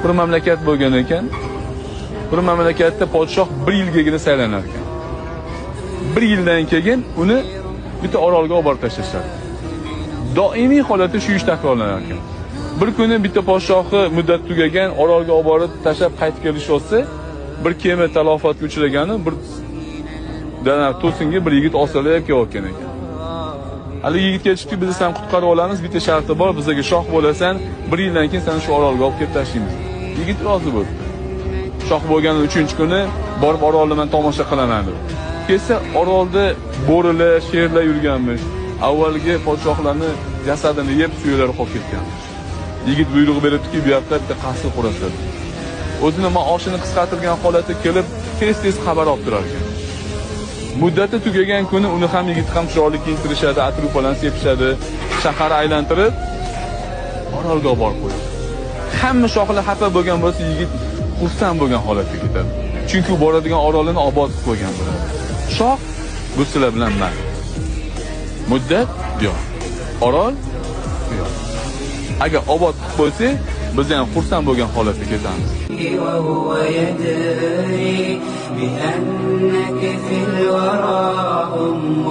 Bir mamlakat bo'lgan ekan. Bir mamlakatda podshoh bir yilgagina saylanar ekan. Bir yildan keyin uni bitta orolga olib borib tashlashadi. Doimiy holatda shu ish takrorlanar ekan. Bir kuni bitta podshohni muddat tugagan, orolga olib borib tashlab qaytib kelishyotsa, bir kema talofatga uchragani, bir dana to'singa bir yigit osilib kelayotgan ekan. Hali yigitga aytishibdi, biz seni qutqarib olamiz, bitta sharti bor, bizga shoh bo'lasan, bir yildan keyin seni shu orolga olib kelib tashlaymiz. Yigit rozi bo'ldi. Shoh bo'lgan 3-kuni borib orolni men tomosha qilaman deb. Kelsa orolda bo'rilar, sherlar yurganmish. Avvalgi podshohlarni jasadini yeb suyaklari qolib ketganmish. Yigit buyruq beribdiki, bu yoqda bitta qasr qurasizlar. O'zini maoshini qisqartirgan holatda kelib, tez-tez xabar olib turar ekan. Muddati tugagan kuni uni ham yigit ham chiroyli kiyintirishadi, atir-upalarni sepishadi, shahar aylantirib orolga olib borib qo'yadi. Hamma shohlar xafa bo'lgan bo'lsa, yigit xursand bo'lgan holatga ketadi. Chunki u boradigan orolini obod qilib qo'ygan bo'ladi. Shoh bu sizlar bilan man. Muddat yo'q. Orol yo'q. Agar obod qilib qo'ysak, biz ham xursand bo'lgan holatga ketamiz. وهو يدري بأنك في الورى أم.